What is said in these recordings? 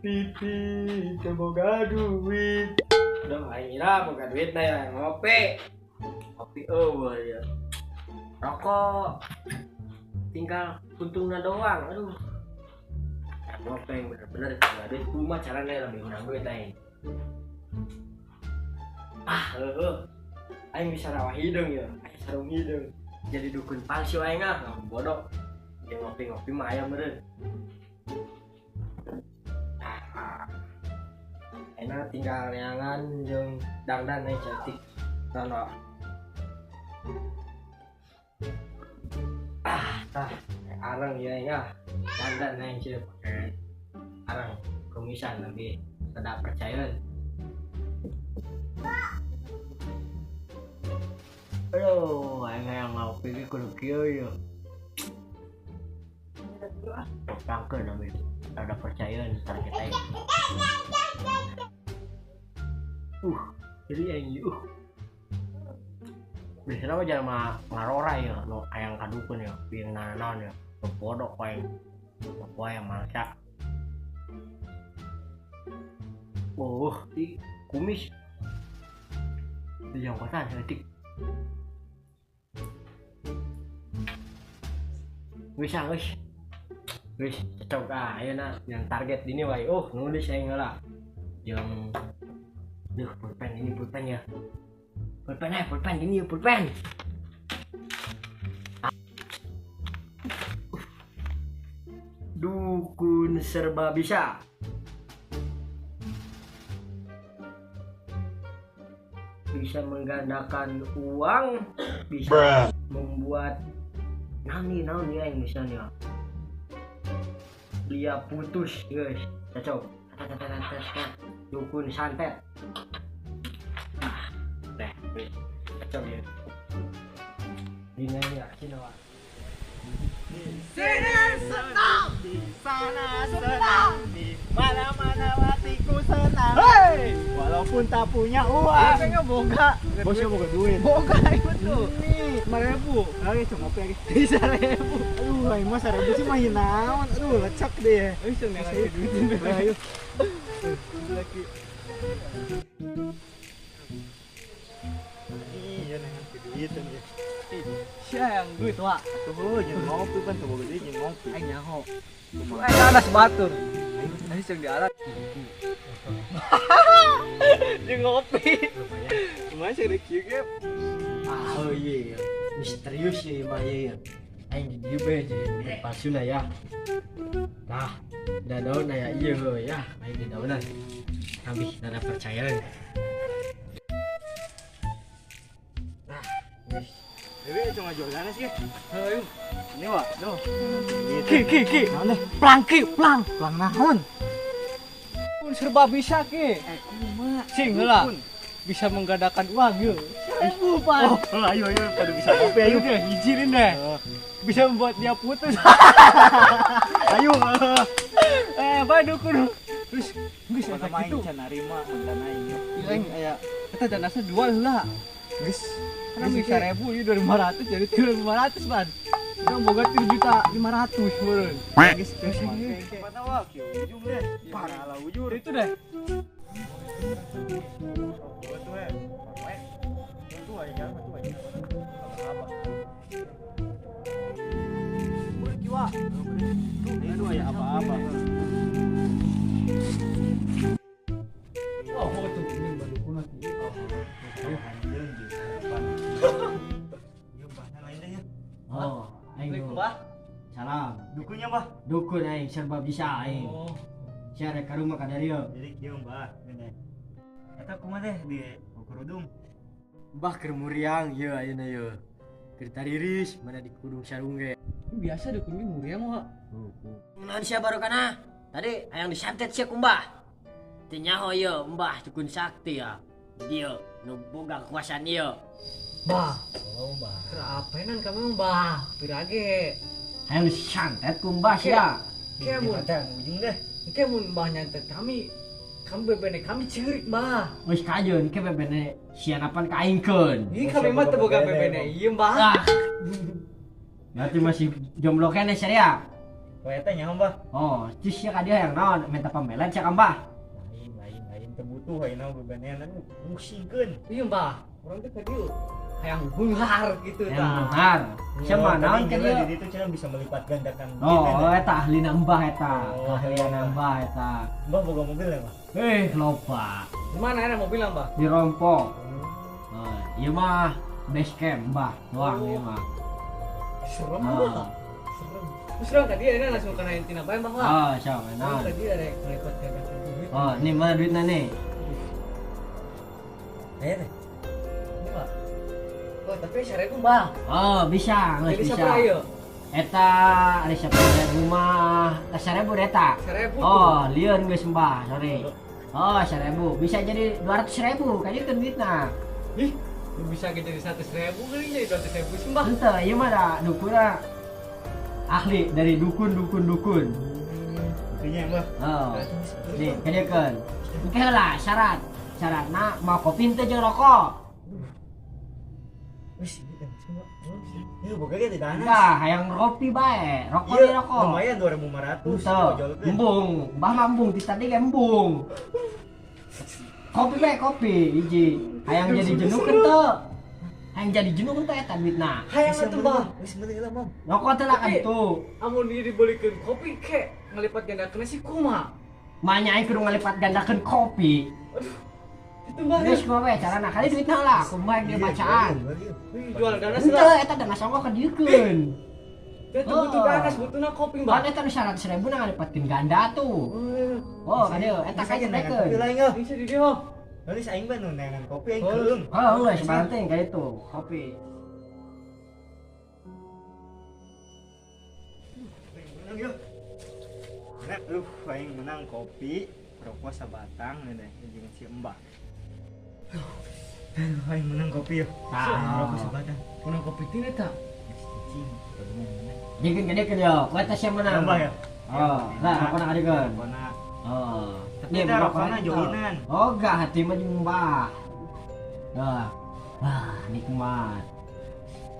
Pipi teu boga duit. Udah aing ira boga duit na ya ngopi. Ngopi eueuh ya. Rokok tinggal untungna doang. Aduh. Ngopi yang bener-bener boga duit kumaha carana lebih menang duit aing. Ah, heueuh. Aing bisa rawa hideung ya, aing sarung hideung. Jadi dukun palsu aing ah, bodoh. Dia ngopi-ngopi mah aya meureun. Enak tinggal neangan jeung dangdan aing cantik. Nono. Ah, tah arang ya aing ah. Dangdan aing sih pake arang kumisan lebih sedap percaya. Aduh, aing hayang ngopi ge kudu kieu ya. Popangkeun ambil rada percaya target aing. Jadi aing biasanya mah jalma ngarora ya, nu hayang ka dukun ya, bieu nanaon ya, nu bodoh aing. Poe yang mangsa. Di kumis. Di jangkotan saeutik. Geus ah, geus. Geus cocok ah ayeuna yang target dini wae. Nulis aing heula. Jeung duh pulpen ini pulpen ya. Pulpen pulpen ini ya pulpen. Dukun serba bisa. Bisa menggandakan uang, bisa membuat nani naon ya yang misalnya dia putus guys, cocok. Dukun santet. Ah, deh, cocok ya. Dina ini aksi doang. Di sini senang, di sana senang, di mana-mana hatiku senang. Hey, walaupun tak punya uang. Ini boga. Bosnya boga duit. Boga itu tuh. Ini 5.000. Ayo cuma ngopi lagi. 1.000. Aduh, aing mah 1.000 sih mah naon. Aduh, lecek deh. Ayo cuma ngasih duit. Ayo. Lagi. Iya, ngasih duit aja. Siang duit wak. Tuh, jangan ngopi pan tuh boga duit jangan ngopi. Aing nyaho. Aing alas batur. Aing sing dialas. Jeung ngopi. Lumayan sih kieu ge. Ah, oh iya. Misterius ya mah ya. Aing di dieu bae jadi palsuna ya. Tah, da daun aya ieu heuh ya, aing di daunan. Kabih rada percaya. Nah, geus. Dewi cuma jualan sih. Ayo. Ini wak, doh. Ki ki ki. Plang ki, plang. Plang naon? Serba bisa ki. Kumaha? Sing heula. Bisa menggandakan uang yeuh. 1.000 pan. Oh, ayo ayo pada bisa ngopi ayo. Deh, izinin deh. Bisa membuat dia putus. Ayo. Bae dukun. Terus geus eta kitu. Can narima mantan aing. Aing aya eta danasna jual heula. Geus. Karena bisa 1.000 ieu 2.500 jadi 3.500 pan. Urang boga 3.500.000 meureun. Geus geus. Mana wah kieu ujung deh. Parah lah ujur. Itu deh. Aduh ya apa-apa. Oh, tuh ini badukuna kieu. Oh, aing Bah. Salam. Dukunnya, Bah. Dukun aing serba bisa aing. Oh. Sia rek ka rumah ka dieu. Jadi kieu, Mbah. Gini. Eta kumaha deh di kerudung. Mbah keur muriang ieu ayeuna ieu. Keur tariris mana di kudung sarung ge. Biasa dukun ge muriang mah. Naon sia baru kana? Tadi hayang disantet sia ku Mbah. Teu nyaho ieu Mbah dukun sakti ya. Dieu nu boga kekuasaan ieu. Bah. Oh, Mbah. Kerapenan kamu, Mbah. Pirage. Hayang disantet ku Mbah sia. Ke mun ujung deh. Ke mun Mbah nyantet kami, kami bebene kami ceurik, Mbah. Geus kajeun ke bebene sia napan ka aingkeun. Ih, kami mah teu boga bebene ieu, Mbah. Ah. Berarti masih jomblo keneh sia. Eta nya Mbah. Oh, cis sia ka dieu hayang naon? Minta pambelan sia ka Mbah. Lain teu butuh ayeuna bebanean musingkeun. Iya Mbah, urang teh ka dieu hayang beunghar gitu Hayang tah. beunghar. Sia mah naon ka dieu? Di ditu cenah bisa melipat gandakan duit. Oh, eta ahlina Mbah eta. Oh. Ahliana Mbah eta. Mbah boga mobil ya, Mbah? Loba. Di mana ada mobil Mbah? Di Rompok. Oh, ieu mah base camp Mbah, doang ieu mah. Serem Mbah. Serem. Terus urang ka dieu ini langsung kana intina bae Mbah lah. Oh, siap, Urang naon. ka dieu rek ngelipat gandakan duit. Oh, ini mana duitnya nih? Aya teh. Ini Mbah. Oh, tapi 1.000 Mbah. Oh, bisa, geus Jadi bisa. sabaraha ieu? Eta ari 10.000 mah, tah 1.000 eta. 1.000 tuh. Oh, lieur geus Mbah, sorry. Oh, 1.000. Bisa jadi 200.000, kadieu duitna. Ih, bisa jadi 100.000 kali jadi 200.000 sih Mbah. Henteu, ieu mah da dukunna ahli dari dukun dukun dukun. Itunya Mbah. Oh. Nih, kadieukeun. Engke heula syarat. Syaratna mau kopi teu jeung rokok. Wis, ya boga ge di danas. Enggak, hayang kopi bae. Rokok Iya, deui rokok. lumayan 2.500. Henteu. Embung, Mbah mah embung ti tadi ge embung. Kopi bae kopi hiji. Hayang jadi jenuh henteu. Hayang jadi jenuh henteu eta duitna. Hayang atuh Mbah. Wis meuli lah, Mam. Rokok teh lah kan Tapi- tuh. Amun ieu dibeulikeun kopi ke ngalipat gandakeun sih kumaha? Manya aing kudu ngalipat gandakeun kopi. Aduh. Itu Mbah. Geus kumaha we carana kali duitna lah, kumaha dia bacaan. Wih, jual danas Henteu lah. eta danas ongkoh kadieukeun. Dia tuh butuh Oh. danas, butuhna kopi Mbah. Pan eta nu 100.000 na ngalipatkeun ganda tuh. Oh, kadieu eta Bisa ka neangan kopi nyerekeun. lah aing. Bisa di dieu. Geus aing mah nu neangan kopi aing Oh. keung. Oh, geus penting ka itu, kopi. Menang yeuh. Nah, lu aing menang kopi, rokok sabatang nih deh jeung si Mbah. Aduh, aing menang kopi yeuh. Tah. Rokok sabatang. Menang kopi tina ta. Geus cicing, menang. Dikeun kadieukeun yo, ku eta sia menang. Mbah ya. Oh, lah rokona kadieukeun. Rokona. Oh. Tapi eta rokona joinan. Oh, enggak hati mah jeung Mbah. Nah. Wah, nikmat.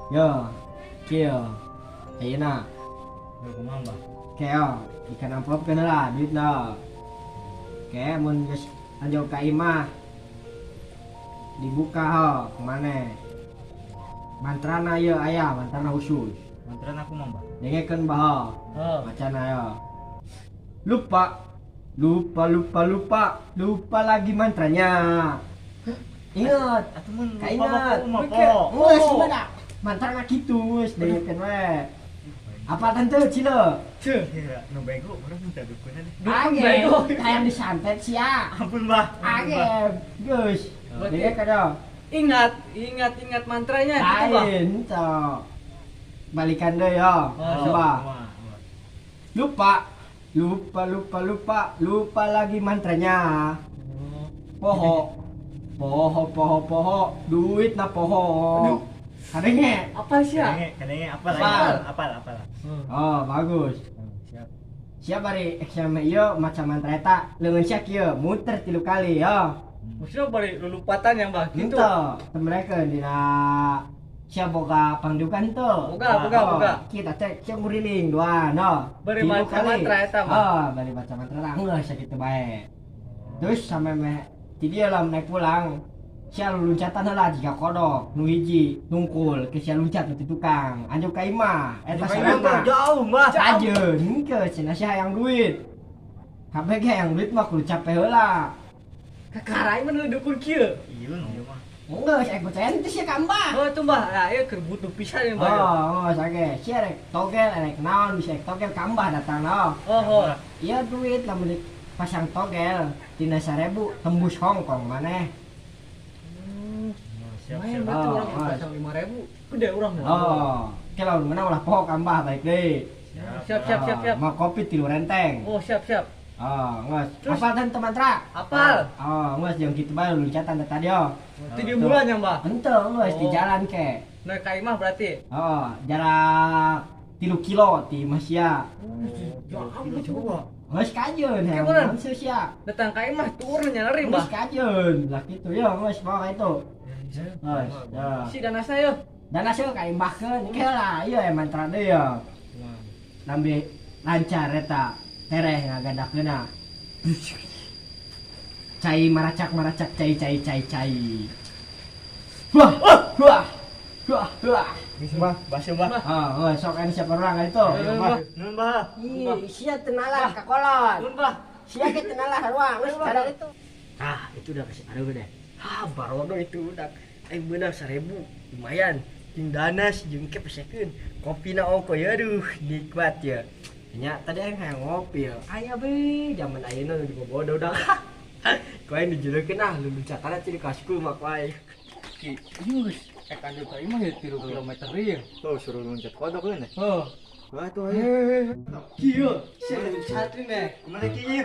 Yo, kieu. Ayeuna Lu kumaha, Mbah? keo ikan amplop kena lah duitna. Ke mun geus anjog ka imah dibuka ho kemana mantrana ieu aya mantrana khusus Mantrana kumaha, Mbah? dengekeun bah ho Heeh. macana yo lupa lupa lupa lupa lupa lagi mantranya ingat Atuh mun Ka lupa mah ingat. kumaha, Oke. Po? geus gimana mantrana kitu geus dengekeun we apa tante cile Ceuh. Iya, nu bego urang minta dukunan deh. Age, bego. hayang disantet sia. Ampun, Mbah. Ampun, Age, Mbah. geus. Berarti- Dengekeun dong. Ingat, ingat, ingat mantranya gitu, Mbah. Lain toh. Balikan deh yo. Oh, sok. Mbah. Kumaha, kumaha? Lupa, lupa, lupa, lupa, lupa lagi mantranya. Poho, poho, poho, poho, duit na poho. Aduh. Kadenge. Apa sih ya? Kadenge, kadenge apal Apal. apal, apal. Oh, bagus. Siap. Siap ari eksame ieu maca mantra eta leungeun sia kieu muter 3 kali yo. Maksudnya bari lulupatan ya, Mbah gitu. Henteu, temereken dina sia boga pangdukan teu. Boga, boga, Oh, boga. Kita teh sia nguriling dua no. Bari Tilu maca kali. mantra eta, Mbah. Oh, bari baca mantra lah geus sakitu bae. Terus sampe meh ti dieu lah naik pulang. Sia luncatan heula jiga kodok nu hiji nungkul ke sia luncat nu ti tukang. Anjuk ka imah eta sarana. Jauh, Mbah. Ajeun henteu cenah sia hayang duit. Kabeh ge hayang duit mah kudu capek heula. Kakarai mah nu dukun kieu. Iya, nu ieu mah. Enggak, saya percaya itu sih ka Mbah. Oh, itu Mbah. Nah, ieu keur butuh pisan ya, Mbah. Oh, oh, sage. Sia rek togel rek naon bisa rek togel ka Mbah datang no. Oh, oh. Iya duit lamun pasang togel tina 1000 tembus Hongkong maneh. Siap, Lumayan siap. berarti Oh, orang oh. pasang 5.000. Gede urang mah. Oh, ke lamun menang ulah poho ka Mbah balik deui. Siap, siap, siap, siap. Mau kopi 3 renteng. Oh, siap, siap. Oh, geus. Terus? Apal teh mantra? Apal. Oh, geus jeung kitu bae luncatan teh tadi oh. Itu di bulan ya, Mbah. Henteu geus di Oh. jalan ke. Naik ka imah berarti. Oh, jarak 3 kilo ti Masia. Jauh coba. Geus kajeun hayang bener. naon sia. Datang ka imah turun nyari, Mbah. Geus kajeun lah kitu yo geus bawa ka itu. Geus. Ya. Si danasna yo. Dan hasil ka imbahkeun ke lah ieu mantra deui yo. Lambe Lancar eta tereh ngagadakeuna. Cai maracak maracak cai cai cai cai. Wah, wah, wah, wah. Geus mah, basuh mah. Ah, oh, sok ini siapa orang itu? Mah, nuhun bah. Ih, sia teu nalar ka kolot. Nuhun, Bah. Sia ge teu nalar ruang, geus kadang itu. Ah, itu udah kasih aduh deh. Ah, barono itu udah. Aing beunang 1000, lumayan. Jeung danas jeung ke pesekeun. Kopina ongko ya aduh, nikmat ya. Nya tadi aing hayang ngopi ya. Aya be, zaman ayeuna nu dibobodo udah. Ku aing dijelekeun ah, luncatan ciri kasku mah ku aing. Ki, yus. Lanjut ka imah ya 3 kilometer ieu. Tuh suruh loncat kodok kan. Heuh. Wah tuh ayo. Kieu, sia loncat nih. Kemana ki ieu?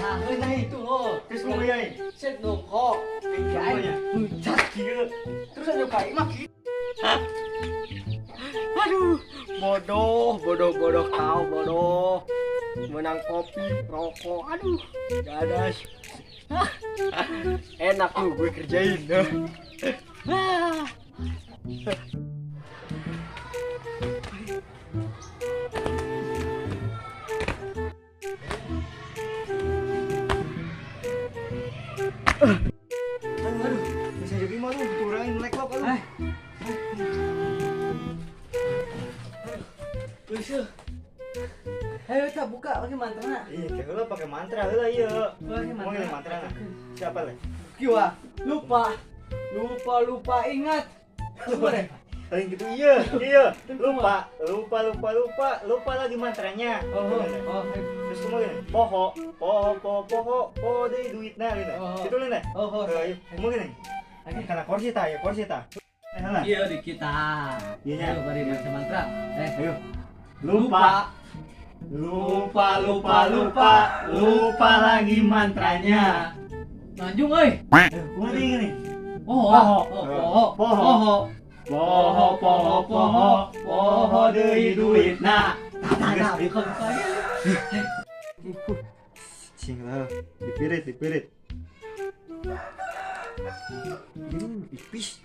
Nah, nah itu ho. Terus kumaha ieu? Set nongko. Aing loncat kieu. Terus anu ka imah kieu. Aduh, bodoh, bodoh, bodoh kau, bodoh. Menang kopi, rokok, aduh, gadas. Enak lu gue kerjain. Ah. Aduh, aduh. Bisa jadi mah lu kurangin melek lo kalau. Eh. Geus. Ayo tak buka pakai mantra. Iya, kayak lu pakai mantra heula ieu. Pakai Mau ngirim mantra. Siapa le? Kieu ah. Lupa. Lupa lupa ingat. Lupa deh. Paling gitu iya, iya. Lupa, lupa, lupa, lupa, lupa lagi mantranya. Oh, oh, oh. Terus kumaha gini? Poho, poho, poho, poho, poho deui duitna gitu. Oh. Gitu le. Oh, oh. Ayo, kumaha gini? Karena kursi ta, ya kursi ta. Eh, lah. Iya di kita. Iya, nya. Ayo bari baca mantra. Eh, Ayo. Lupa. Lupa, lupa, lupa, lupa lagi mantranya. Lanjung euy. Kumaha deui gini? Oh, Poho. oh, poho, Poho. poho. Poho, poho, poho, poho deui duitna. Nah, buka buka ya. Cing lah, dipirit, dipirit. Ipis.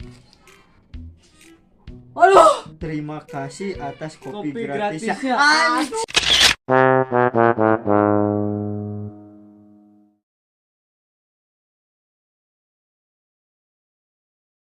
Aduh, Terima kasih atas kopi, kopi gratisnya. gratisnya.